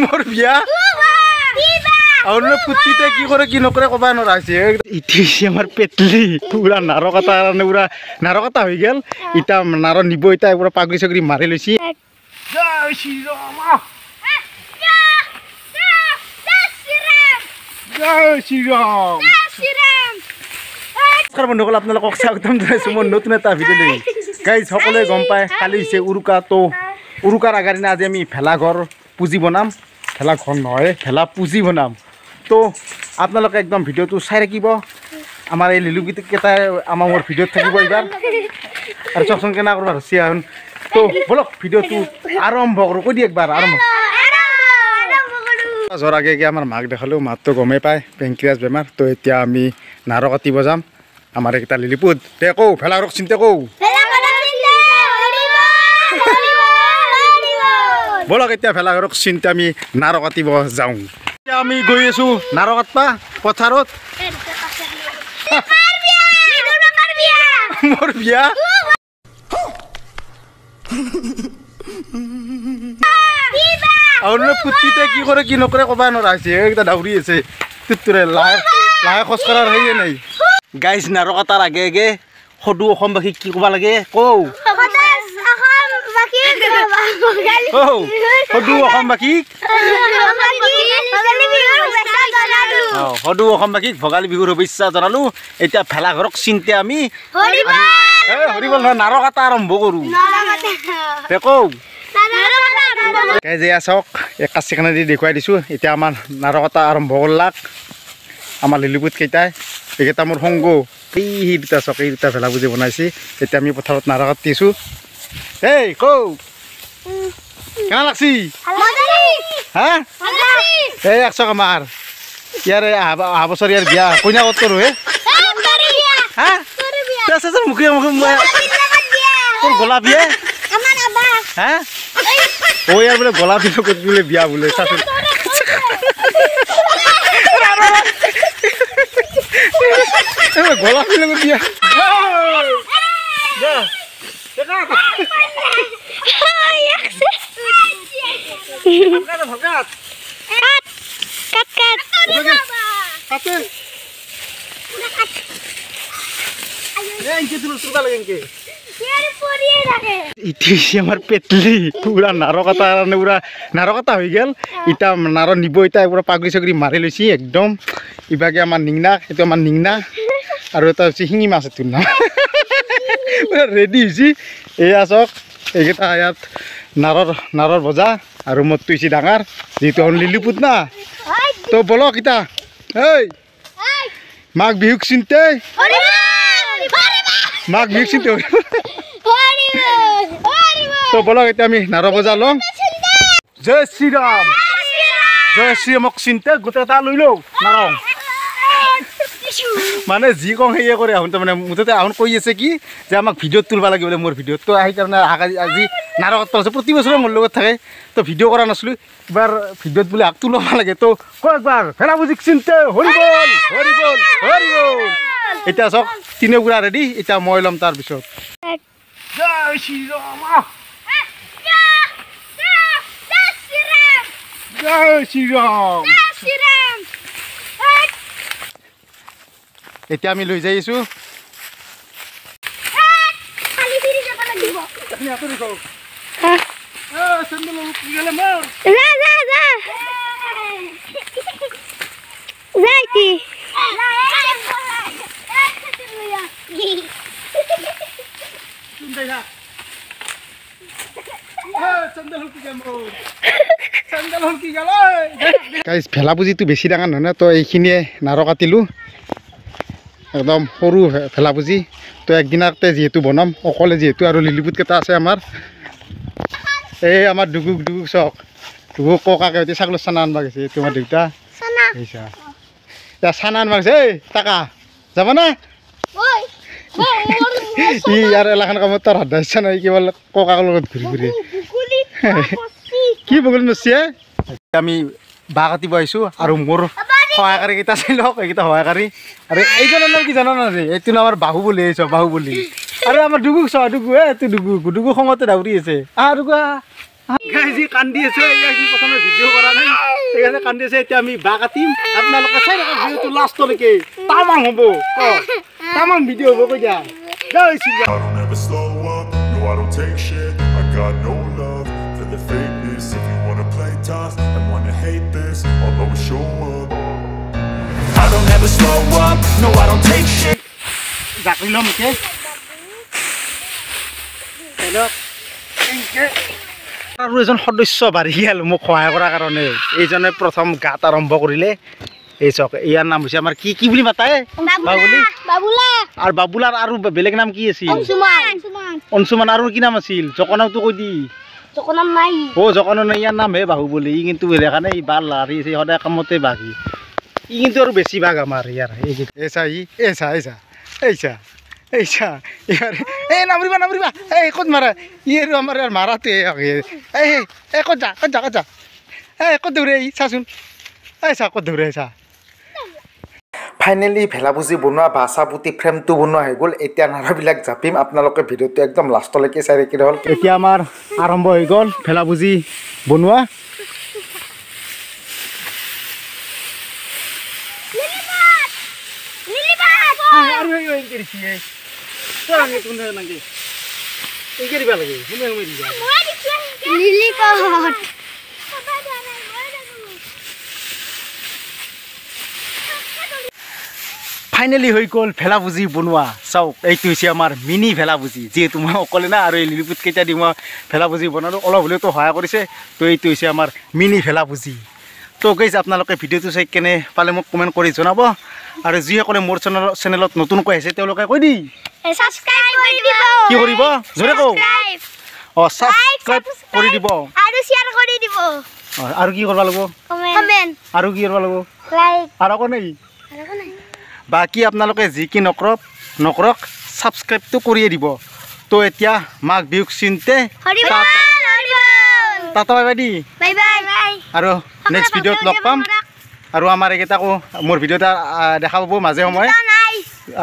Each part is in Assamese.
মোৰ বিয়া আৰু ফুৰ্তিতে কি কৰে কি নকৰে ক'ব নোৱাৰা হৈছে। ইটো হৈছে আমাৰ পেটলি পুৰা নাৰ কটাৰ কাৰণে পুৰা নাৰ কটা হৈ গ'ল। ইটা নাৰ নিব, ইটা পুৰা পাগুৰি চাগুৰি মাৰি লৈছি। জয় শ্ৰীৰাম, জয় শ্ৰীৰাম। নমস্কাৰ বন্ধুসকল, আপোনালোকক স্বাগতম জনাইছোঁ মোৰ নতুন এটা ভিডিঅ' লৈ। গাইজ সকলোৱে গম পায় কালি হৈছে উৰুকা, তো উৰুকাৰ আগৰ দিনা আজি আমি ভেলাঘৰ পুজি বনাম। ভেলাঘৰ নহয়, ভেলা পুজি বনাম। তো আপোনালোকে একদম ভিডিঅ'টো চাই থাকিব। আমাৰ এই লিলুকেইটাই আমাৰ মোৰ ভিডিঅ'ত থাকিব এইবাৰ। আৰু চাওকচোন কেনেকুৱা কৰিব ধৰছি এখন। তো ব'লক ভিডিঅ'টো আৰম্ভ কৰোঁ। কৈ দিয়ে একবাৰ আৰম্ভ। যোৱাৰ আগে আগে আমাৰ মাক দেখালোঁ, মাকটো গমেই পায় পেংক্ৰিয়াছ বেমাৰ। তো এতিয়া আমি নাৰ কাটিব যাম। আমাৰ এইকেইটা লিলিপুত দে কওঁ ভেলাঘৰক চিন্তা কওঁ। ব'লক এতিয়া ভেলাঘৰক চিন্তা আমি নাৰ কাটিব যাওঁ। এতিয়া আমি গৈ আছোঁ নাৰ কাটবা পথাৰত। মোৰ বিয়া আৰু ফুৰ্তিতে কি কৰে কি নকৰে ক'ব নোৱাৰা হৈছে। এইকেইটা দাউৰি আছে তুত্তুৰে, লাহে লাহে খোজ কঢ়াৰ হেৰিয়ে নাই। গাইজ নাৰ কটাৰ আগে আগে সদৌ অসমবাসীক কি ক'ব লাগে কওঁ? সদৌ অসমবাসীক, সদৌ অসমবাসীক ভোগালী বিহুৰ শুভেচ্ছা জনালোঁ। এতিয়া ভেলাঘৰক চিন্তা আমি হৰিবল নহয়, নাৰ কটা আৰম্ভ কৰোঁ। কওঁ এয়া চাওক, এই কাচিখনে দি দেখুৱাই দিছোঁ। এতিয়া আমাৰ নাৰ কটা আৰম্ভ কৰলাক আমাৰ লিলিপুত কেইটাই। এইকেইটা মোৰ সংগ। এই দুটা চাওক, এই দুটা ভেলা পুজি বনাইছে। এতিয়া আমি পথাৰত নাৰ কাটিছোঁ। এই কৌ কেনে লাগছি হা? এই এক চাওক আমাৰ ইয়াৰ অহা বছৰ ইয়াৰ বিয়া কইনা ক'ত কৰোঁ হে? হা মুখে মুখে তোৰ গোলাপীয়ে হা? অ ইয়াৰ বোলে গোলাপী লগত বোলে বিয়া বোলে। চাচোন গোলাপী লগত বিয়া। ইটো হৈছে আমাৰ পেটলি পুৰা নাৰ কটাৰ কাৰণে পুৰা নাৰ কটা হৈ গ'ল। ইটা নাৰ নিব, ইটা পুৰা পাগুৰি চাগুৰি মাৰি লৈছি একদম। ইভাগে আমাৰ নিংনা, এইটো আমাৰ নিংনা আৰু এটা হৈছে শিঙি মাছ, এইটোৰ নাম। পুৰা ৰেডি হৈছে। এয়া চাওক, এইকেইটা ইয়াত নাৰৰ বজা আৰু মোৰটো হৈছে ডাঙৰ, যিহেতু লিলিপুত না। তো বলক ইটা এই মাঘ বিহুক চিন্তাই, মাঘ বিহুক চিন্তা। তো বলক এতিয়া আমি নাৰ বজা লওঁ। জয় শ্ৰীৰাম, জয় শ্ৰীৰামক চিন্তা গোটেই এটা লৈ লওঁ নাৰ। মানে যি কওঁ সেয়ে কৰে আহোন। তাৰমানে মুঠতে আহোন কৈ আছে কি যে আমাক ভিডিঅ'ত তুলিব লাগে বোলে মোৰ ভিডিঅ'ত। তো সেইকাৰণে আজি নাৰ কটা আছে। প্ৰতি বছৰে মোৰ লগত থাকে, তো ভিডিঅ' কৰা নাছিলোঁ। এবাৰ ভিডিঅ'ত বোলে আগ তুলিব লাগে। তো কওঁ একবাৰ ভেলা বুজিক চিন্তা হৰিবল হৰিবল হৰিবল। এতিয়া চাওক তিনিও পুৰা ৰেডি। এতিয়া মই ল'ম তাৰপিছত। জয় শ্ৰীৰাম, জয় শ্ৰীৰাম। এতিয়া আমি লৈ যাই আছোঁ। ভেলা পুজিটো বেছি ডাঙৰ নহয় না, তো এইখিনিয়ে নাৰ কাটিলোঁ। একদম সৰু ভেলা পুজি। তো একদিনাতে যিহেতু বনাম অকলে, যিহেতু আৰু লিলিপুতকেইটা আছে আমাৰ। এই আমাৰ ডুগুক ডুগুক চাওক, ডুগুক ককাকে এতিয়া ছাগলৰ চানা আনবা গৈছে। তোমাৰ দেউতা এতিয়া চানা আনবা গৈছে। এই টাকা যাব না ই ইয়াৰ এলাখান কামত তাৰ হাত ইচ্ছা নাই, কেৱল ককাকৰ লগত ঘূৰি ফুৰে। কি বগলী নচিয়ে। আমি বাঁহ কাটিব আহিছোঁ আৰু মোৰ সহায়কাৰী কেইটা চাই লওক, এইকেইটা সহায়কাৰী। আৰু এইজনৰ নাম কি জানা না? এইটো নাম আমাৰ বাহুবলী, এই বাহুবলী। আৰু আমাৰ ডুগুক চোৱা, ডুগু, এইটো ডুগু, ডুগু খঙতে দাউৰি আছে। আহা ডুগু আহা। গাইজ কান্দি আছে, প্ৰথমে ভিডিঅ' কৰা নাই সেইকাৰণে কান্দি আছে। এতিয়া আমি বাঁহ কাটিম, আপোনালোকে চাই থাকক ভিডিঅ'টো লাষ্টলৈকে, তামাম হ'ব, তামাম ভিডিঅ' হ'ব। কৈ দিয়া। জয় Shri I don't ever slow up, no I don't take shit. I got no love for the fakeness. If you wanna play tough and wanna hate this, I'll always show up. I don't ever slow up, no I don't take shit. Zaki ল'ম এতিয়া। আৰু এজন সদস্য বাঢ়ি গ'ল মোক সহায় কৰাৰ কাৰণে। এইজনে প্ৰথম গাঁত আৰম্ভ কৰিলে। এই চাওক, ইয়াৰ নাম হৈছে আমাৰ কি কি বুলি মাতাই? বাবুলি, বাবুলা। আৰু বাবুলাৰ আৰু বেলেগ নাম কি আছিল? অংশুমান। আৰু কি নাম আছিল? জকনাওটো কৈ দি। জকনাম নাই। অ' জকনা নাই, ইয়াৰ নাম হে বাহুবলী। ই কিন্তু দেখা নাই, ই বাল লাৰি আছে সদায় কামতে বাঘী। ই কিন্তু আৰু বেছি বাঘ আমাৰ ইয়াৰ। এই চা, ই এই চা, এই চা, এই চা, এই চা, ইয়াৰ। এই নামৰিবা, নামৰিবা, এই ক'ত মাৰা? ই আৰু আমাৰ ইয়াৰ মাৰাটোৱে। এই এই ক'ত যা, ক'ত যা, ক'ত যা, এই ক'ত দৌৰে? ই চাচোন, এই চা ক'ত দৌৰে চা। ফাইনেলি ভেলাপুজি বনোৱা, বাঁহ পুতি ফ্ৰেমটো বনোৱা হৈ গ'ল। এতিয়া নাৰাবিলাক জাপিম, আপোনালোকে ভিডিঅ'টো একদম লাষ্টলৈকে চাই থাকিলে হ'ল। এতিয়া আমাৰ আৰম্ভ হৈ গ'ল ভেলাপুজি বনোৱা। ফাইনেলি হৈ গ'ল ভেলাপুজি বনোৱা। চাওক, এইটো হৈছে আমাৰ মিনি ভেলাপুজি। যিহেতু মই অকলে না, আৰু এই লিলিপুটকেইটা দি মই ভেলাপুজি বনালোঁ, অলপ হ'লেওতো সহায় কৰিছে। তো এইটো হৈছে আমাৰ মিনি ভেলাপুজি। তো গাইজ, আপোনালোকে ভিডিঅ'টো চাই কেনে পালে মোক কমেণ্ট কৰি জনাব। আৰু যিসকলে মোৰ চেনেলত নতুনকৈ আহিছে তেওঁলোকে কৈ দি কি কৰিব, জোৰে কওঁ। অঁ, ছাবস্ক্ৰাইব কৰি দিব আৰু শ্বেয়াৰ কৰি দিব। আৰু কি কৰিব লাগিব? আৰু কি কৰিব লাগিব? আৰু একো নাই। বাকী আপোনালোকে যি কি নকৰক নকৰক, ছাবস্ক্ৰাইবটো কৰিয়ে দিব। তো এতিয়া মাঘ বিহুক চিন্তে টাটা, বাই বাই দি। আৰু নেক্সট ভিডিঅ'ত লগ পাম। আৰু আমাৰ এইকেইটাকো মোৰ ভিডিঅ' এটা দেখা পাব মাজে সময়ে।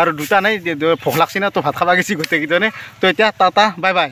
আৰু দুটা নাই, ভোক লাগছি না, তো ভাত খাব গৈছি গোটেইকেইজনে। তো এতিয়া টাটা, বাই বাই।